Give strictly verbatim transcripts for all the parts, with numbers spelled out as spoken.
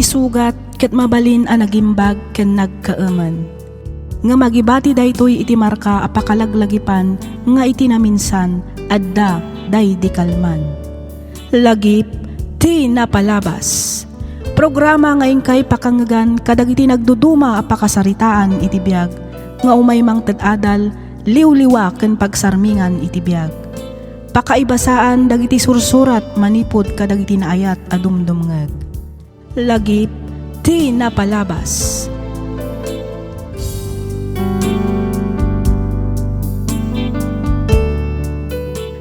Sugat ket mabalin a nagimbag ken nagkaemen. Ngem agibati daytoy iti marka a pakalaglagipan nga iti naminsan adda daydi kalman. Lagip ti napalabas. Programa nga inkay pakangngegan kadagiti nagduduma a pakasaritaan iti biag nga umay mangted adal, liwliwa ken pagsarmingan iti biag. Pakaibasaan dagiti sursurat manipud kadagiti naayat a dumdumngeg. Lagip ti napalabas.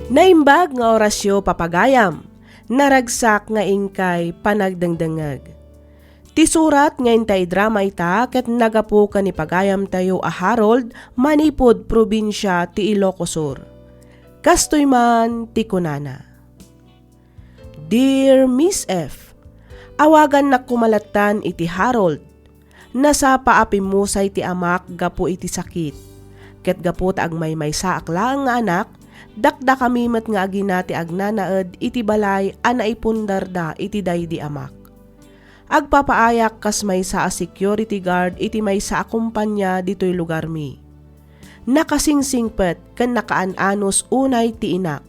Naimbag nga orasyo, papagayam. Naragsak nga inkay panagdengdengngeg. Ti surat nga intay idrama ita ket nagapu ken ni pagayamtayo a Harold manipud probinsia ti Ilocos Sur. Kastoy man ti kunana. Dear Miss F, awagannak koma lattan iti Harold. Nasapa a pimmusay ti amak gapu iti sakit. Ket gapu ta agmaymaysaak laeng nga anak, dakdakami met nga agina ti agnanaed iti balay a naipundarda iti daydi amak. Agpapaayak kas maysa a security guard iti maysa a kompania ditoy lugarmi. Nakasingsingpet ken nakaan-anus unay ti inak.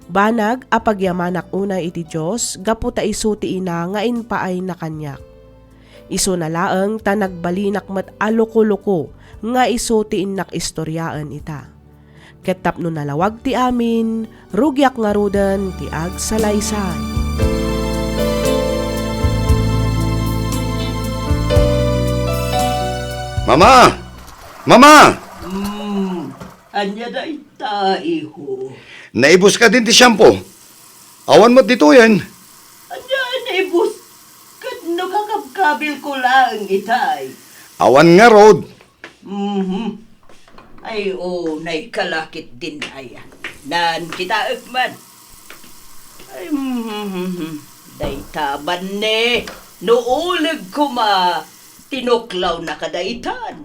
Banag a pagyamanak unay iti Dios gapu ta isu ti ina nga impaayna kaniak. Isuna laeng ta nagbalinak met a loko-loko nga isu ti innak istoriaen ita. Ket tapno nalawag ti amin, rugiak ngaruden ti agsalaysay. Mama! Mama! Mm, ania dayta, iho? Naibus kadin ti shampoo? Awan met ditoyen. Ania naibus? Ket no kakabkabilko laeng itay. Awan ngarud. Mhm. Ay, o, naikala ketdin aya. Naan kitaek man. Ay, mhm. Dayta banne, no uleg koma, tinuklawna kadaytan.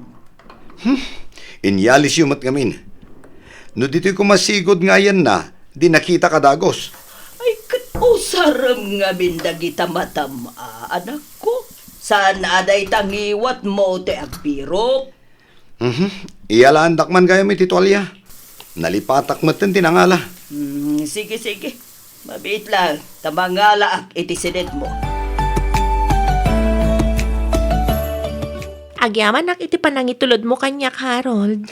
Hmm, inyalisyo met ngamin. No ditoy koma sigud nga ayanna, di nakitak a dagus. Ay, ket usarem ngamin dagita matam a, anakko. Saan a dayta ngiwatmo ti agbirok? Mhm. Iyalaandak man gayam iti tualia. Nalipatak metten ti nangala. Hmm, sige, sige. Mabiit lang, ta mangalaak iti sinedmo. Agyamanak iti panangitulodmo kaniak, Harold.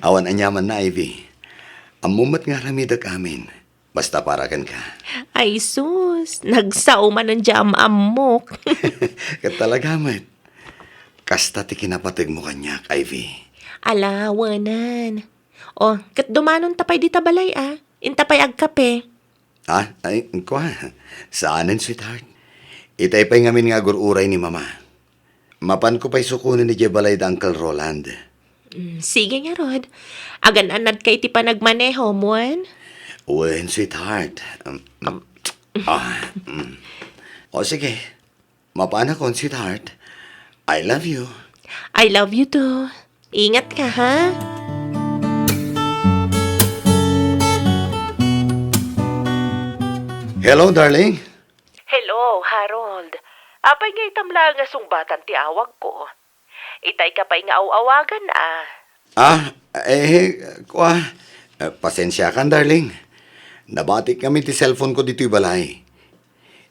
Awan aniamanna, Ivy. Ammom met nga aramidek amin. Basta para kenka. Ay sus, nagsao manen ti am-ammok. Ket talaga met. Kasta ti kinapategmo kaniak, Ivy. Ala, awanen. O, ket dumanonta pay dita balay a. Inta pay agkape. Ah, ay, kua. Saanen, sweetheart. Itay pay ngamin nga agur-uray ni Mama. Mapanko pay sukonen idiay balay da Uncle Roland. Mm, sige ngarud. Agan-annadka iti panagmanehom, wen? Wen, sweetheart. Um, um, ah, mm. O sige, mapanakon, sweetheart. I love you. I love you too. Ingatka, ha? Hello, darling. Hello, Harold. Apay nga itam laeng nga sungbatan ti awagko? Itayka pay nga aw-awagan a. Ah, eh, kua, eh, pasensiakan, darling. Nabatik ngamin ti cellphone ko ditoy balay.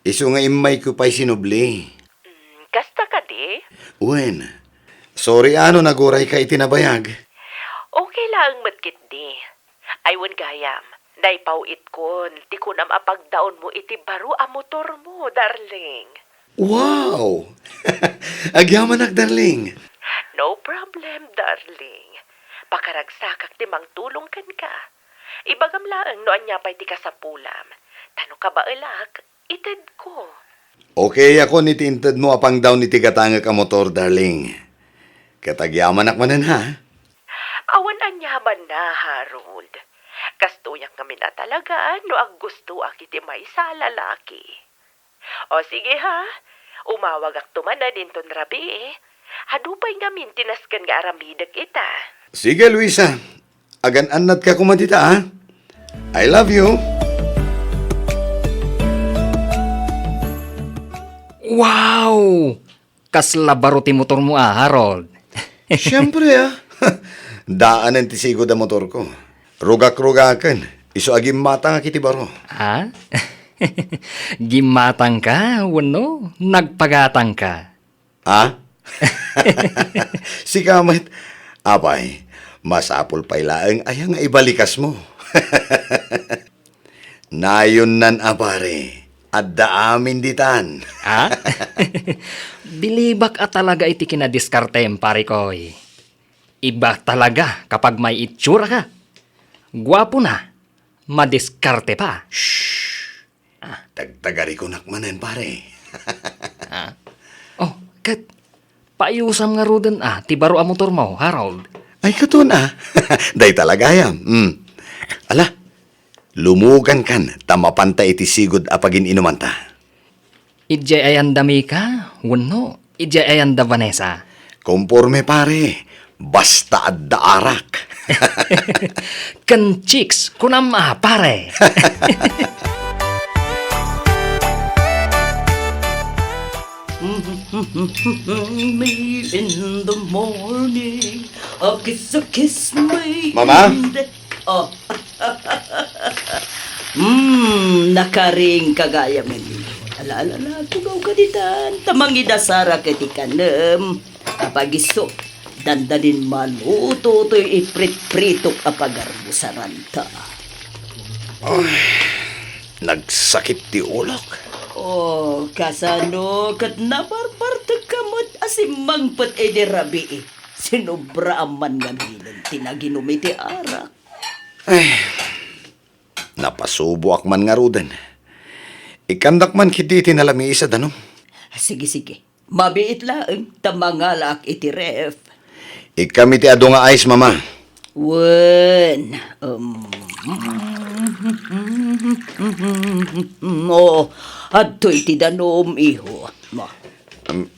Isu nga immayko pay sinubli. Mm, kasta kadi? Wen. Sorry a no nagurayka iti nabayag. Okay laeng met ketdi. Ay, wen gayam, naipaw-itkon ti kunam a pagdaonmo iti baro a motormo, darling. Wow! Agyamanak, darling. No problem, darling. Pakaragsakak ti mangtulong kenka. Ibagam laeng no ania pay ti kasapulam. Ta no kabaelak, itedko. Okay akon iti intedmo a pangdaon iti gatangek a motor, darling. Ket agyamanak manen, ha? Awan aniamanna, Harold. Kastoyak ngamin a talaga no aggustoak iti maysa a lalaki. O sige, ha? Umawagakto manen inton rabii. Adu pay ngamin ti nasken nga aramidek ita. Sige, Luisa. Agan-annadka koma dita, ha? I love you. Wow! Kasla baro ti motormo a, Harold. Siempre, a. Daanen ti sigud a motorko. Rugak-rugaken, isu a gimmatangak iti baro. Ha? Gimmatangka wenno nagpagatangka? Ha? Sika met. Apay, masapul pay laeng aya nga ibalikasmo. Nayonnan a, pare. Adda amin ditan. Ha? Bilibak a talaga iti kinadiskartem, parekoy. Iba talaga kapag may itsura ka. Guapo na, madiskarte pa. Shh! Ah. Tagtagarikonak manen, pare. Ah. Oh, ket paayusam ngaruden a ti baro a motormo, Harold. Ay, katon a. Dayta la gayam. Hmm. Ala, lumugankan ta mapanta iti sigud a pagin-inumanta. Idiay ayan da Mika wenno idiay ayan da Vanessa? Komporme, pare, basta adda arak. Ken chicks, kunam a, pare. Me in the morning, a kiss, a kiss me Mama? In the Oh. Hmm, nakaring ka gayam, Emilio. Ala, ala, ala, tugawka ditan, ta mangidasarak iti kanem. Apay isu, dandanin maluto toy ipritpritok a pagarbusaran ta. Ay, nagsakit ti ulok. Oh, kasano ket nabarbartekka met a simmangpet idi rabii? Sinubra a man ngamin ti naginum iti arak. Ay, napasuboak man ngaruden. Ikkandak man ketdi iti nalamiis a danum. Sige, sige. Mabiit laeng ta mangalaak iti ref. Ikkam iti adu nga ice, Mama. Wen, um, oo, adtoy ti danum, iho. Ma. Um,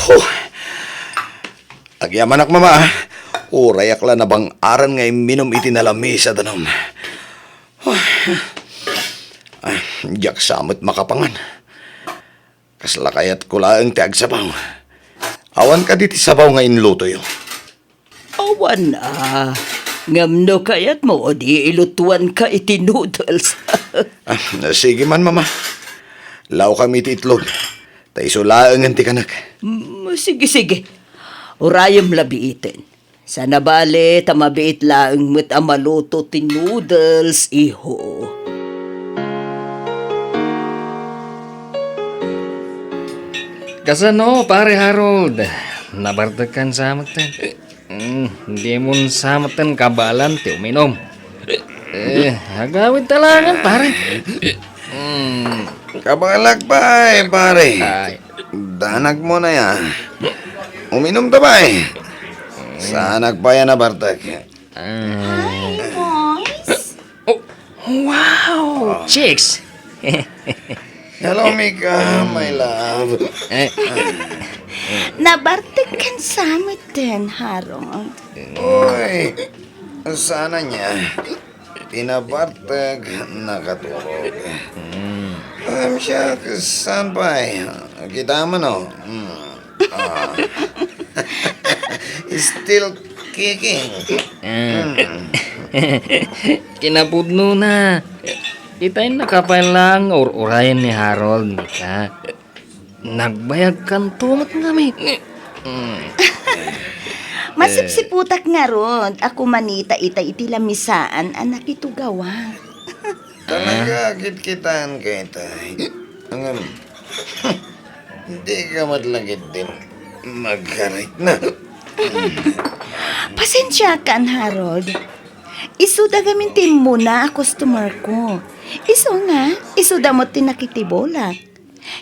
Huh. Agyamanak, Mama, a. Urayak la nabang-aran nga imminum iti nalamiis a danum. Huh. Ah, diak sa met makapangan. Kasla kayatko laeng ti agsabaw. Awan kadi ti sabaw nga inlutoyo? Awan a. Ngem no kayatmo, di ilutuanka iti noodles. Ah, sige man, Mama. Lawkam iti itlog. Ta isu laengen ti kanek. Mm, sige, sige. Urayem la biiten. Sana bale, ta mabiit laeng met a maluto ti noodles, iho. Kasano, Pare Harold? Nabartekkan sa met. Mm, dimon sa met kabaelan ti uminum. Eh, agawid ta laeng, pare. Mm. Kabaelak pay, pare. Ay. Danagmo na ya. Uminum ta pay. Saanak pay a nabartek. Ah. Hi, boys. Oh, wow, chicks. Hello, Mika, my love. Eh. Nabartekkan sa met den, Harold. Uy, sana niya. Ti nabartek, nakaturog. Hmm. Em, siak, saan pay? Kita man, oh. Hmm. Ah. Still kicking. Eh. Hmm. Kinapudno na. Itay nakapay lang ur-urayan ni Harold, Mika. Nagbayagkanto met ngamin. Mm. Masipsiputak ngarud a kumanita ita iti lamisaan a nakitugawak. Talaga, kitkitaan ka itay. Ngem, di ka met la ketdin magkarit na. Pasensiakan, Harold. Isuda ngamin ti immuna a customer ko. Isu nga, isuda met ti nakitibulak.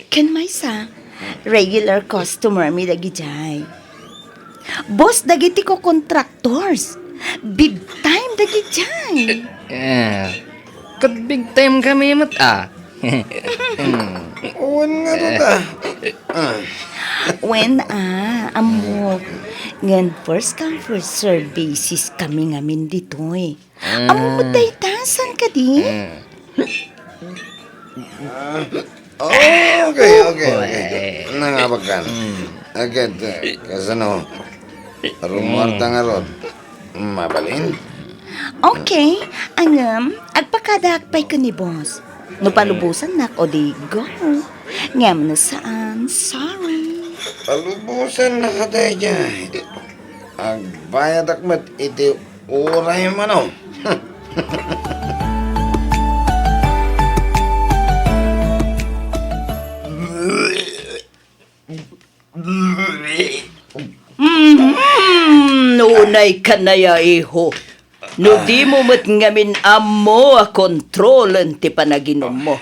Ken maysa, regular customer mi dagidiay. Boss dagiti co-contractors. Big time dagidiay. Eh, ket big time kami met, ah. Hmm. Wen nga ta. Ah. Wen, ah, ammok. Ngan first come, first serve basis kami ngamin ditoy. Ammom dayta, saan kadi? Mm. Ah, okay, okay, okay. Uy. Nangabak kan. Mm. Agad, eh, kasano? Rumuarta ngarud. Mabalin? Okay, ngem, agpakadaak pay ken ni boss. No palubosannak, o di go. Ngem no saan, sorry. Palubosannak daydiay. Agbayadak met iti uray mano. Mhm. Unay kanaya, iho. No dimo met ngamin ammo a kontrolen ti panaginummo.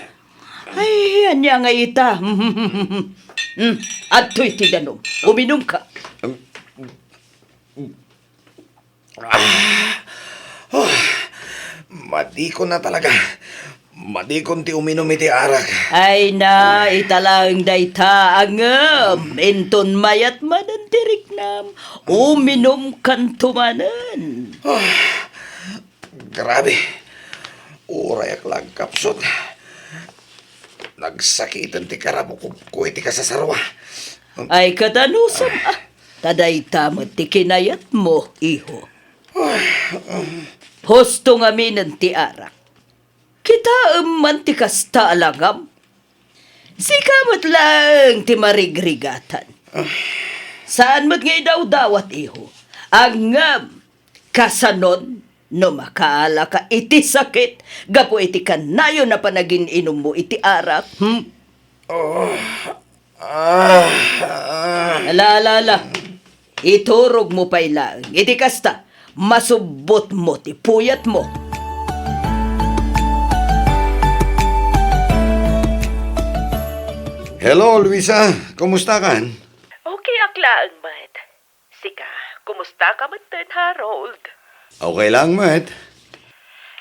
Ay, ania ngay ita? Mm, adtoy ti danum. Uminumka. Ah. Oh, madikon a talaga. Madikon ti uminum iti arak. Ay na, ita laeng dayta, ngem inton mayat manen ti riknam, uminumkanto manen. Ah, grabe. Urayak la agkapsut. Nagsakiten ti karabukobko iti kasasarua. Ay, ket anusam, ah, ta dayta met ti kinayatmo, iho. Husto ngaminen ti arak. Kitaem man ti kasta a langam. Sika met laeng ti marigrigatan. Saan met nga idawdawat, iho. Ngem, kasanon no makaalaka iti sakit gapu iti kanayon a panagin-inummo iti arak, hmm? Oh, ah, ah. Ala, ala, ala. Iturogmo pay laeng. Iti kasta, masubbotmo ti puyatmo. Hello, Luisa. Kumusta kan? Okay ak laeng met. Sika, kumusta ka metten, Harold? Okay lang met.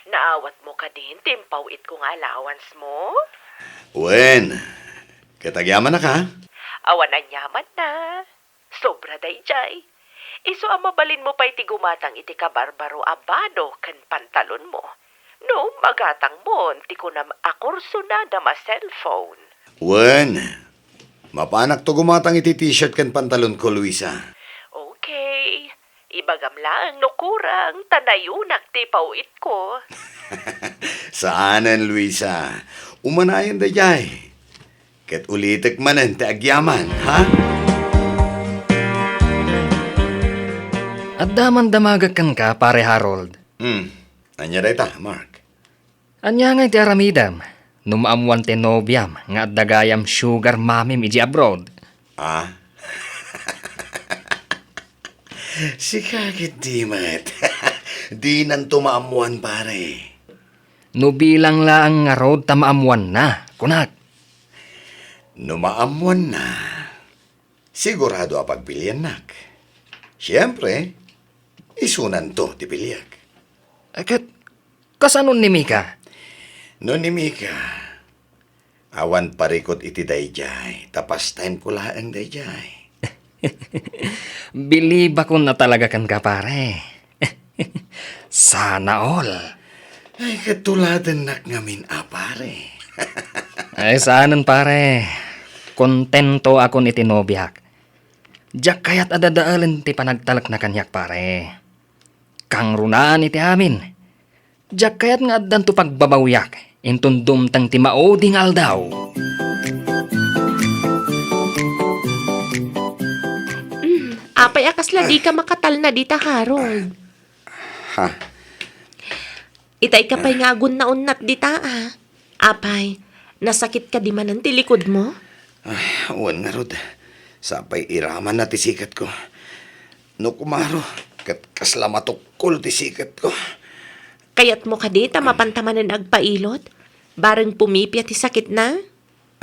Naawatmo kadin ti impaw-itko nga allowance mo? Wen, ket agyamannak a. Awan aniamanna. Sobra daydiay. Isu a mabalinmo pay ti gumatang iti kabarbaro a bado ken pantalonmo. No, magatangmon ti kunam a kursunada a cellphone. Wen, mapanakto gumatang iti t-shirt ken pantalonko, Luisa. Okay. Ibagam laeng no kurang, ta nayonak ti paw-itko. Saanen, Luisa. Umanayon daydiay. Ket ulitek manen ti agyaman, ha? Adda man damagek kenka, Pare Harold. Hmm. Ania dayta, Mark? Ania ngay ti aramidem no maammuan ti nobiam nga adda gayam sugar mommy-m idiay abroad? Ah? Sika ketdi met. Dinanto maammuan, pare. No bilang laeng ngarud ta maammuanna, kunak. No maammuanna, sigurado a pagpiliannak. Siempre, isunanto ti piliek. Eh, ket kasano ni Mika? No ni Mika, awan parikut iti daydiay, ta pastime-ko laeng daydiay. Bilibakon a talaga kenka, pare. Sana all. Ay, katuladennak ngamin a, pare. Ay, saanen, pare. Kontento akon iti nobiak. Diak kayat a dadaelen ti panagtalekna kaniak, pare. Kangrunaan iti amin. Diak kayat nga addanto pagbabawiak inton dumteng ti maudi nga aldaw. Mm, apay a kasla dika makatalna dita, Harold? Ha? Itay ka pay nga agunnaonnat dita, a. Apay, nasakit kadi manen ti likudmo? Ay, wen ngarud. Sapay iramanna ti siketko. No kumaro, ket kasla matukkol ti siketko. Kayatmo kadi ta mapanta manen agpailot? Bareng pumipia ti sakitna?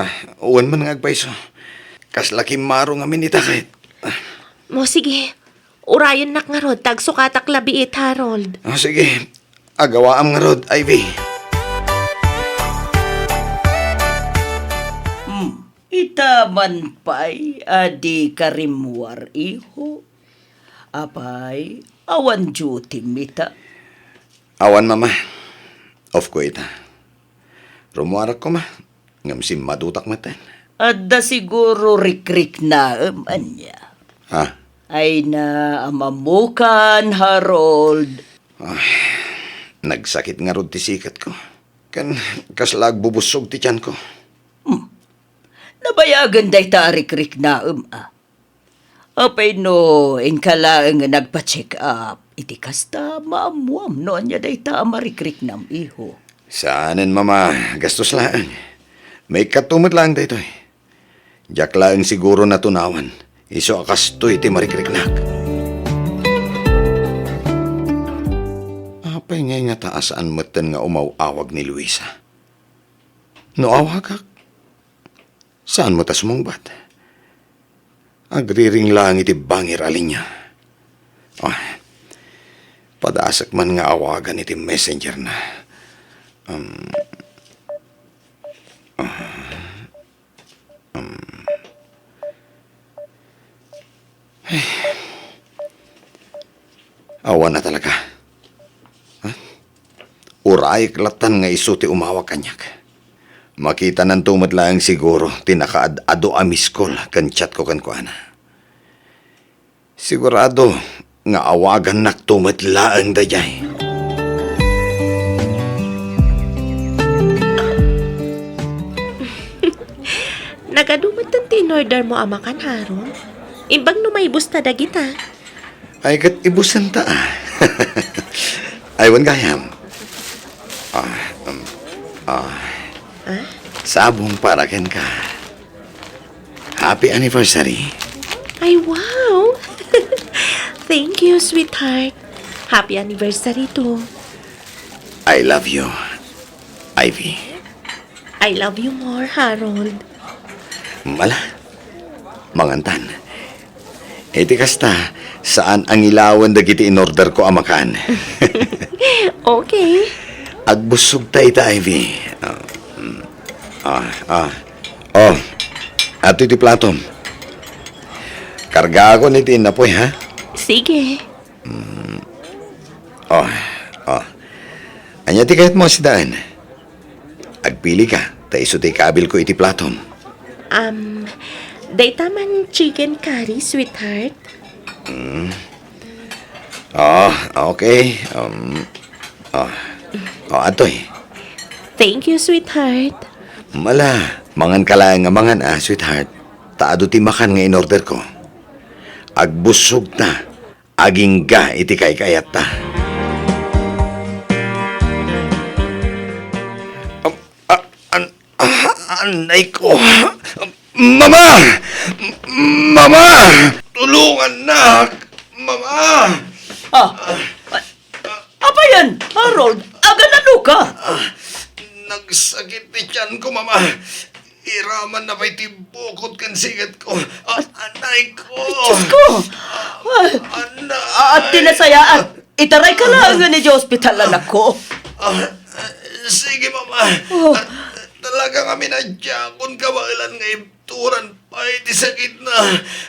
Ah, wen man nga agpayso. Kasla kimmaro ngamin ita ket. Ah. Mo, sige. Urayennak ngarud ta agsukatak labiit, Harold. Ah, sige. Agawaam ngarud, Ivy. Hmm, ita man pay a dika rimmuar, iho. Apay, awan duty-m ita? Awan, Mama. Off ko ita. Rummuarak koma, ngem simmadutak metten. Adda siguro rikriknaem ania. Ha? Ay na, amamukan, Harold. Ay, nagsakit ngarud ti siketko. Ken kasla agbubussog ti tianko. Hmm. Nabayagen dayta a rikriknaem, a. Apay no inka laeng nga nagpa-check up, iti kasta, maammuam no ania dayta a marikriknam, iho. Saanen, Mama, gastos laeng. Maikkato met laeng daytoy. Diak laeng siguro natunawan, isu a kastoy ti marikriknak. Apay ngay ngata a saan metten nga umaw-awag ni Luisa? No awagak, saan met a sumungbat? Agriring laeng iti bangir a linia. Ah, padasek man nga awagan iti messenger na. Um, ah, um. Ay. Awan a talaga. Ha? Urayek lattan nga isu ti umawag kaniak. Makitananto met laeng siguro ti nakaad-ado a miss call ken chatko kenkuana. Sigurado nga awagannakto met laeng daydiay. Nagadu metten ti in-order mo a makan, Harold. Imbag no maibusta dagita. Ay, ket ibusenta, a. Ay, wen gayam. Ah, um, ah. Ah? Sabong para kenka. Happy anniversary. Ay, wow! Thank you, sweetheart. Happy anniversary too. I love you, Ivy. I love you more, Harold. Mala, mangantan. Iti kasta, saan a ngilawen dagiti in-order ko a makan. Okay. Agbussog ta ita, Ivy. Ah, mm. Ah, ah. Oh, adtoy ti platom. Kargaakon iti innapoy, ha? Sige. Mm. Oh, oh. Ania ti kayatmo a sidaen? Agpilika, ta isu ti ikabilko iti platom. Um, dayta man chicken curry, sweetheart. Mm. Oh, okay. Um, oh. Oh, adtoy. Thank you, sweetheart. Mala, mangan ka laeng nga mangan, a, sweetheart. Ta adu ti makan nga in-order ko. Agbussog ta. Agingga iti kaykayatna. Am-, a-, an-, a-, anay ko. Mama! Mama! Tulungannak! Mama! Ah, a-, apayen, Harold? Aganano ka? Ah, nagsakit ti tiyan ko, Mama. Iraman na pay ti bukod ken siket ko. Ah, anay ko. Diyos ko! Ah, ah, anay. Ah, ti nasayaat. Itaray ka laeng iti ospital, anak ko. Ah, sige, Mama. Oh. Ah, talaga nga minadyagon kabaelan nga ibturan pay ti sakitna.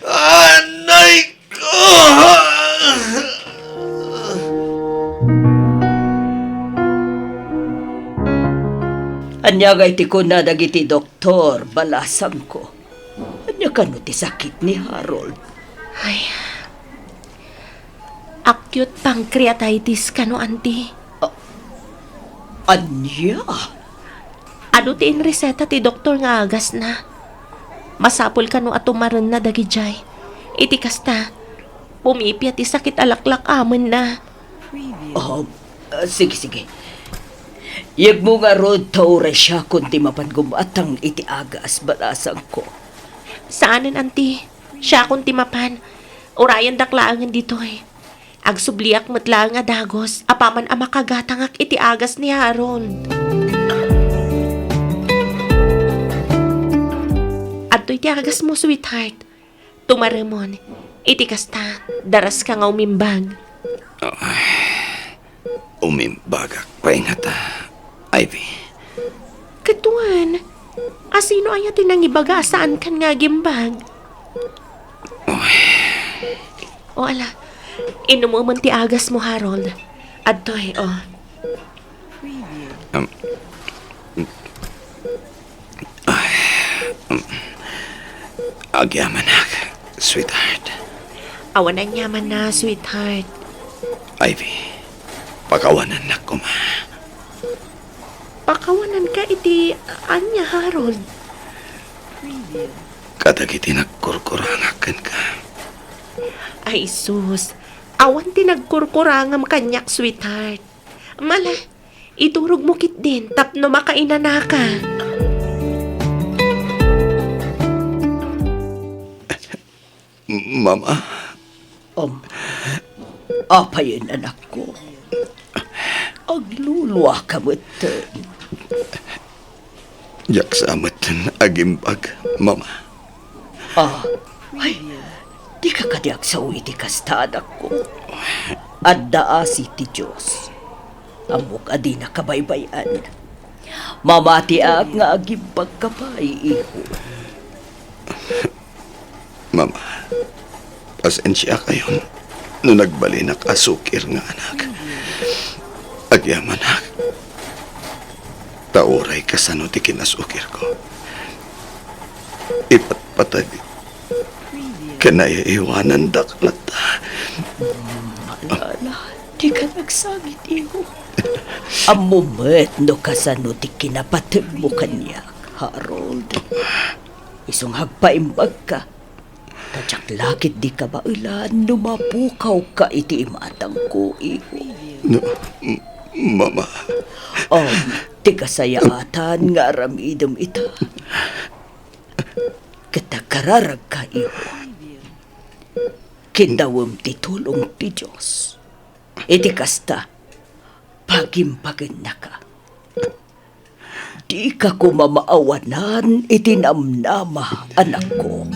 Anay ko! Ania ngay ti kuna dagiti doktor, balasangko? Ania kano ti sakit ni Harold? Ay, acute pancreatitis kano, Auntie. A-, ania? Adu ti inreseta ti doktor nga agasna. Masapul kano a tumarenna dagidiay. Iti kasta, pumipia ti sakit a laklak-amenna. Ah, ah, sige, sige. Yegmo ngarud ta uray siakon ti mapan gum-atang iti agas, balasangko. Saanen, Auntie. Siakon ti mapan. Urayendak laengen ditoy. Agsubliak met laeng a dagus apaman a makagatangak iti agas ni Harold. Adtoy ti agasmo, sweetheart. Tumaremon. Iti kasta, daraska nga umimbag. Ay, umimbagak pay ngata, Ivy. Ket wen, a sino aya ti nangibaga a saankan nga agimbag? Ay. O ala, inumemen ti agasmo, Harold. Adtoy, o. Um, ay, um, agyamanak, sweetheart. Awan aniamanna, sweetheart. Ivy, pakawanannak koma. Pakawananka iti ania, Harold? Kadagiti nagkurkurangak kenka. Ay, sus. Awan ti nagkurkurangam kaniak, sweetheart. Mala, iturogmo ketdin tapno makainanaka. Mama. Um, apayen, anakko? Agluluaka metten. Diak sa metten agimbag, Mama. Ah, ay, dika kadi agsao iti kasta, anakko. Adda asi ti Dios. Ammok a dinaka baybay-an. Mamatiak nga agimbagka pay, iho. Mama, pasensiakayon no nagbalinak a sukir nga anak. Agyamanak. Ta uray kasano ti kinasukirko, ipatpateg ken naiwanandak latta. Ala, ala, dika nagsangit, iho. Ammom met no kasano ti kinapategmo kaniak, Harold. Isu nga agpaimbagka, ta diak la ketdi kabaelan no mapukawka iti imatangko, iho. No, m-, Mama. Um, ti kasayaatan nga aramidem ita. Ket agkararagka, iho. Kiddawem ti tulong ti Dios. Iti kasta, pagimbagennaka. Dika koma maawanan iti namnama, anakko.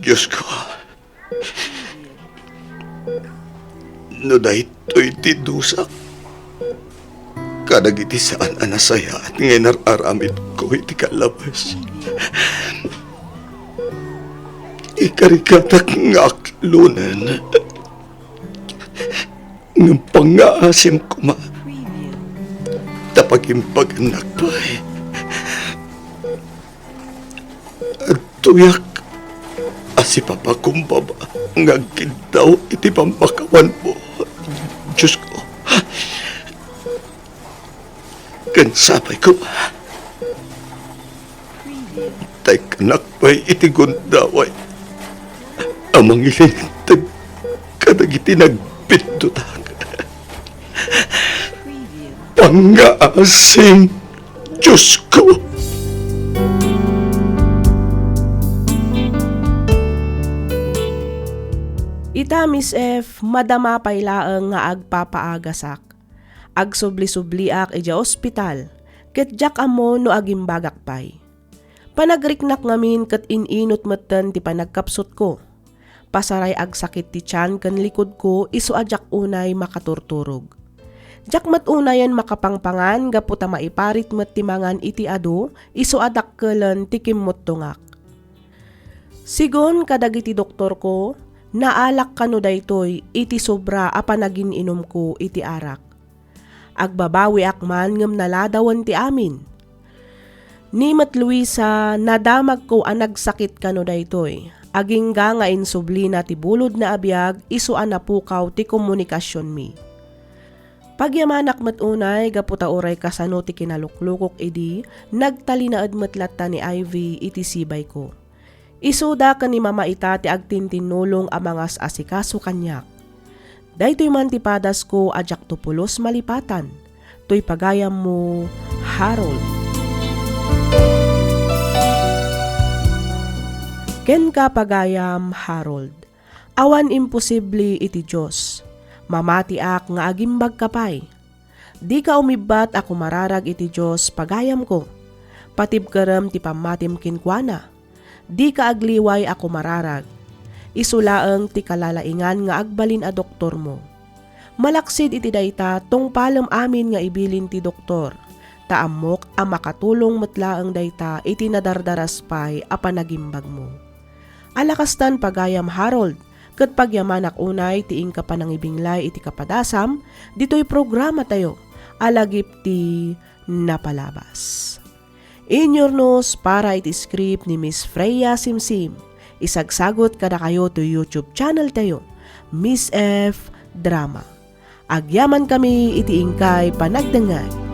Diosko, no daytoy ti dusak kadagiti saan a nasayaat nga inar-aramidko iti kallabes, ikarigatak nga aklonen. Ngem pangngaasim koma, ta pagimbagannak pay. Adtoyak a sipapakumbaba nga agkiddaw iti pammakawanmo, Diosko. Ken sapay koma, ta ikkanak pay iti gundaway a mangilinteg kadagiti nagbiddutak. Pangngaasim, Diosko! Ita, Miss F, madama pay laeng nga agpapaagasak. Agsubli-subliak idiay ospital, ket diak ammo no agimbagak pay. Panagriknak ngamin ket in-inut metten ti panagkapsutko. Pasaray agsakit ti tian ken likudko isu a diak unay makaturturog. Diak met unayen makapangpangan gapu ta maiparit met ti mangan iti adu isu a dakkelen ti kimmuttongak. Sigun kadagiti doktorko, naalak kano daytoy iti sobra a panagin-inumko iti arak. Agbabawiak man ngem naladawen ti amin. Ni met Luisa, nadamagko a nagsakit kano daytoy, agingga nga insublina ti bulodna a biag isu a napukaw ti komunikasionmi. Pagyamanak met unay gapu ta uray kasano ti kinaluklukok idi, nagtalinaed met latta ni Ivy iti sibayko. Isuda ken ni Mama ita ti agtintinnulong a mangas-asikaso kaniak. Daytoy man ti padasko a diakto pulos malipatan. Toy pagayammo, Harold. Kenka, pagayam, Harold. Awan imposible iti Dios. Mamatiak nga agimbagka pay. Dika umibbat a kumararag iti Dios, pagayamko. Patibkerem ti pammatim kenkuana. Dika agliway a kumararag. Isu laeng ti kalalaingan nga agbalin a doktormo. Malaksid iti dayta, tungpalem amin nga ibilin ti doktor, ta ammok a makatulong met laeng dayta iti nadardaras pay a panagimbagmo. Ala kastan, pagayam Harold, ket pagyamanak unay ti inka panangibinglay iti kapadasam ditoy programatayo a Lagip ti Napalabas. Inyurnos para iti script ni Miss Freya Simsim. Isagsagut kadakayo ti YouTube channel tayo, Miss F Drama. Agyaman kami iti inkay panagdengngeg.